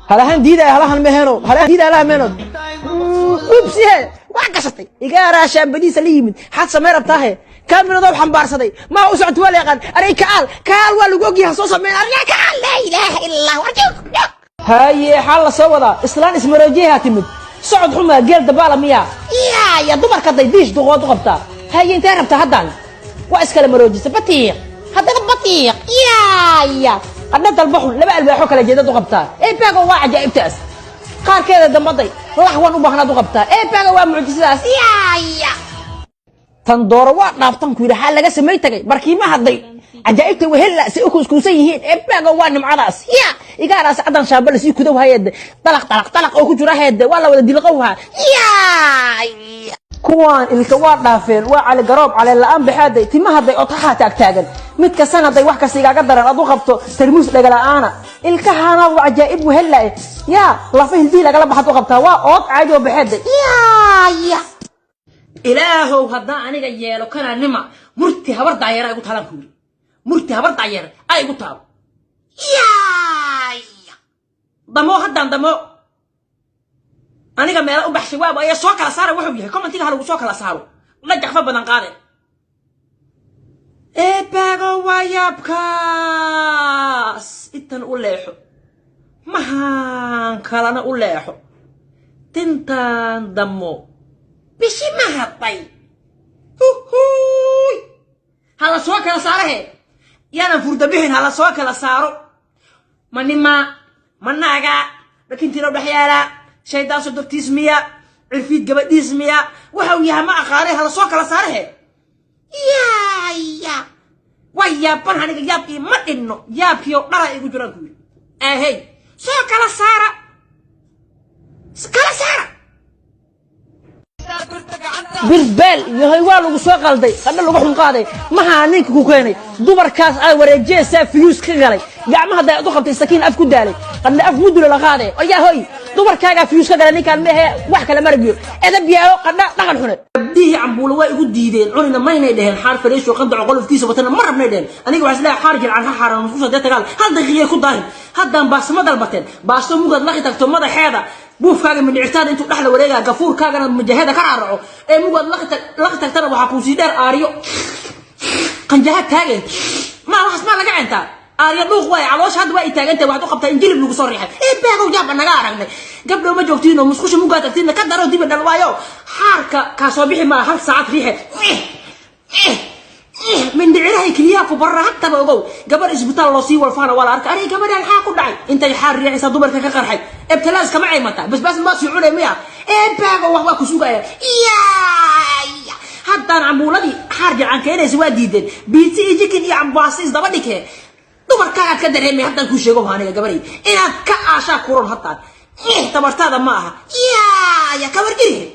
Halahan diidaya, halahan meheno, halahan diidaya, halahan meheno. Dhubsihe waa gashatay igaaraa shaambadiisa la yimid. Xad samee rabtaahe? Kaamiradow xambaarsaday maa u socota? Waa la yaqaan. Aray kaal kaal, waa lagu ogyahay. Soo sameyn aryaa kaal. Laa ilaaha illa Allah. Warjoog joog. Haye, xaal la soo wadaa. Islaan ismaroojiyaha timid. Socod xumaa, geel dabaala miyaa? Yaa ya, dumarka day diish duqood u qabtaa. Haye, intee rabtaa haddaan? Waa iskala maroojisa. Batiiq haddana, batiiq. Yaa ya, qadha dalba xun, laba albaaxo kala jeedad u qabtaa. Ee baago, waa cajaa'ibtaas. Qaarkeeda dambaday laxwan u baahnaad u qabtaa. Ee baago, waa mucjisadaas. Yaa ya, tan dooro waa dhaaftan ku yidhi. Xaa laga samay tagay barkiima hadday cajaa'ibta wehella si u kuuskuusan yihiin. Ee baago, waa nimcadaas. Ya igaaraas caddan shaamba lasii kudow hayeede, dalaq dalaq dalaq oo ku jira heede, waa la wada dilqowhaa. Yaa, kuwaan ilka waa dhaafeen, waa cali garoob caleen la-aan baxaaday. Tima hadday otaxaa taagtaagan, mid kastan hadday wax kasta igaaga daran ad u qabto tarmuus dhagala'aana. Ilkahana waa cajaa'ib wehella. Yaa, lafa hildii lagala baxad u qabtaa, waa ood caadi oo baxeeday. Yaa ya, Ilaahow, haddaan aniga yeelo kanaa nima murti habar daayara igu taalaan ku yidhi. Murti habar daayara ay igu taalo. Yaaya damo, haddaan damo aniga meela u baxshay waaba ayaa soo kala saara. Wuxuu yahay commentiga ha lagu soo kala saaro. Dhajacfa badan qaade. Eebaago, waa yaabkaas. Intan u leexo, mahaan kalana u leexo. Tintaan damo bishi ma hadday. Huhuy, hala soo kala saarahe. Yaanan furda bixin, hala soo kala saaro. Ma nima ma naaga dhakintiina dhex yaalaa? Shaydaan sodogtiis miya? Cirfiid gabadhiis miya? Waxa uu yahay ma aqaanay. Hala soo kala saarahe. Yaaya, waa yaaban aniga. Yaabkii ma dhinno, yaabkiio dhara igu jiraan ku yidhi. Ahey, soo kala saara, kala saara. Birbeel yahay, waa lagu soo qalday, qadho lagu xunqaaday. Mahaa ninka ku keenay dumarkaas aa wareejiyaysaa? Fiyuus ka galay gacmaha day u qabtay, sakiin af ku daalay, qadho af mudula la qaaday. Oyaa hoy, dumarkaagaa fiyuus ka galay ninkaan mehe. Wax kale maragiyo edab yaao, qadha dhaqan xune. Gabdhihii cambuulo waa igu diideen, cunina maynay dheheen. Xaar fariisho qandaco qolofkiisa watana ma rabnay dheheen. Aniga waxaa isleeyahay xaar jilcan ha xaaran musqusha dee tagaal hal daqiiqay ku daahin. Haddaan baasma dalbateen, baasto mugaad laqi tagto, madaxeeda buufkaaga mindhicirtaada intuu dhexda wareegaya, gafuurkaagana majahada ka raaraco. Ee mugaad laqi tagtana, waxaa kuusii dheer aariyo qanjaha taageen. Maa waxaas maa laga cintaa? Aaryo dhuuq waay. Caloosha hadda waa ay taagantahay. Waxaad u qabtaa in jilib lagu soo riixay. Ee baagow, jaaba naga aragnay. Gabdhow ma joogtiin oo musqusha mugaa tagtiinna ka daro diba dhal waayo. Xaarka kaa soo bixi maa hal saacad riixe. Mindhicirahay keliyaha ku barra hattaba ogow. Gabar isbitaal loo sii walfaana waa la arkay. Aray, gabadhaan xaa ku dhacay? Intay xaar riixaysaa dumarka ka qarxay. Ebtalaas kama caymata, basbaas maa sii cunay miya? Ee baago, wax waa ku sugaya. Yaaya, haddaan cambuuladii xaar jilcan keenaysa waa diideen. Biitsi iyo jikin iyo cambaasi isdaba dhigee, dumarkaagaad ka dareemay. Haddaan kuu sheego aniga gabaray, inaad ka aashaa kuron haddaan tabartaada ma aha. Yaaya, kabar jirihe.